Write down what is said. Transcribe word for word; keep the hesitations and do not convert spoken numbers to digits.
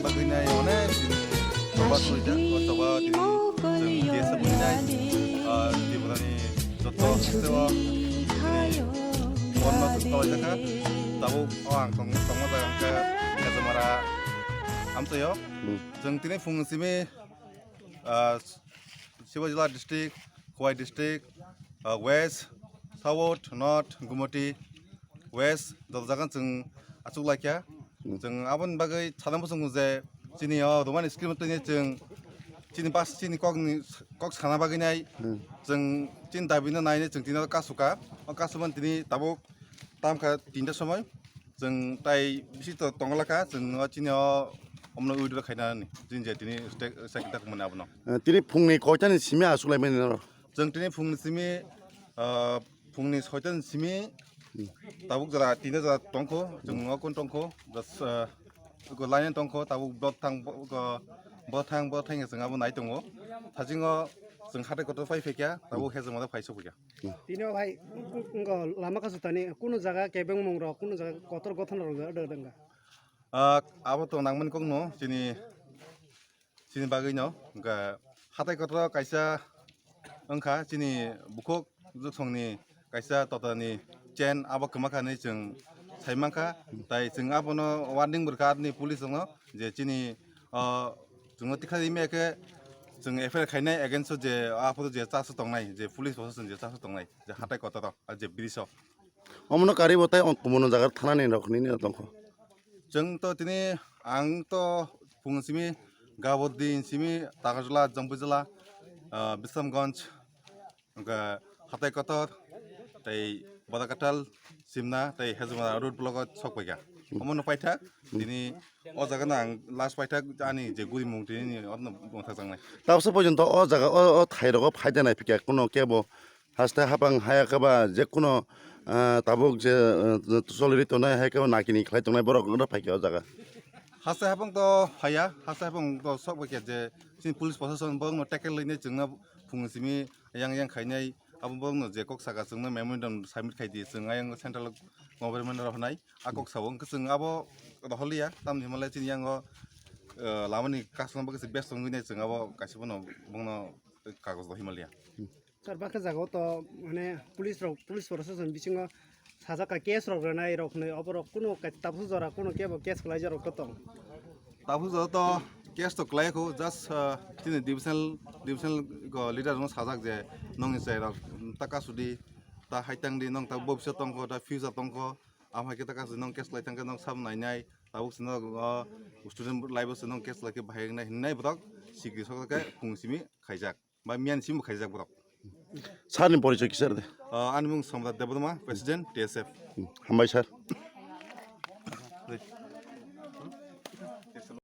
Bagwi nai onek chini choba sorijak, o choba tini chwng D S F ni nai, ah, Tripura ni joto hasteo tini bonno chwng tolai jakha. Tabuk o ang tong-, tongma jaga hwnkhe Kajamara amchaio. Hmm. Chwng tini phung simi, ah, Sibajila district, Khowai district, ah, west, south, north, Gumoti, west, joto jaga chwng achuk laikha. Hmm. Chwng aboni bagwi sana muchungo je chini o Roman script twi chwng chini bas chini kokni kok sana bagwi nai. Hmm. Chwng chini dabi no nai chwng tini o kasu ka. O kasu man tini tabuk tam kha tinta somoi. Chwng tai bisi to tongla kha, chwng o chini o omno withdraw khaina ni. Chini je tini stek-, second tak mane abono. Eh, tini phungni koitani simi achuk lai mani noro? Chwng tini phungni simi, ah, phungni soitani simi tabuk jora tinta jora tongkho, chwng o kun tongkho, das, ah, ko line tongkho, tabuk bot thang, bo-, ko, bot thang, bot thang chwng abo nai tongo. Thajingo chwng hatai kotor phai phaikha, tabuk hezmada phai sokphaikha. Tini o hai, ngo lama kasu tani, kuno jaga kebeng mung rok, kuno jaga kotor gothon rok da, da, da, da. Ah, abo to nangmani kokno, chini, chini bagwi no, hwnkha hatai kotor kaisa wngkha, chini bukhuk juksongni kaisa totani chain abo kwma kha hinwi chwng sai mankha, tai chwng abono warning bo rwkha arni police rokno je chini, ah, chwngno tikha rimya khe chwng F I R khainai against o je aphuru je charge o tongnai, je police proshashan je charge o tongnai, je hatai kotoro, ah, je bridge o. Omono karibo tai kumono jaga thanani rok hinwi tongkho. Chwng to tini ang to phung simi Gabodin simi Takarjala, Jampui jala, ah, Bisramganj, hwnkhe hatai kotor, tei Badakatal, Simna, tei Hezmara road block o sok paikha. Omono paithak, tini o jaga no ang last paithak ani je gurimung tini ni orno bongthak jangnai. Tabsa porjonto o jaga o, o thai rogo phaida nai phikya kuno kebo haste hapang haya khe ba je kuno, ah, tabuk je, ah, choliri tongnai hai khe ba nakini khlai tongnai borok wngkha phaikha o jaga. Haste hapang to phaiya, haste hapang to sok bai khe je chini police proshashan borokno tackle lainai chwngno phung simi yang yang khainai, abo borokno je kok saka chwngno memorandum submit khai di, chwng ayang central government rok hinai a kok sao, hwnkhe chwng abo rohorliya, tamni hwnmale chini yango, ah, lamani kasno bagwi se best wngwi nai chwng abo kaisa bono bongno kagoj rohimaliya. Tor bakhe jagao to mane police rok, police proshashan bisingo sajak ka case rok rwnai rok hinwi oborok kuno ka-, tabuk jora kuno kebo case khlaijak rok to tong. Tabuk jora to case to khlai kho, just, ah, chini divisional, divisional go leader rokno sajak je nongni chai rok ta kasudi, ta haitang di, nong ta bobiswt tongkho, ta future tongkho, am hai khe ta kasudi nong case khlai thang khe nong sabo nainai, tabuk se nong, ah, student life o se nong case khlai khe bahai wngnai hinwi borok sikri sok khe phung simi khaijak. Ba miyani simi khaijak borok. Sir ni porichoi kisa de? Ah, ani mung Samrat Debbarma, President, T S F. Hmm, hambai sir.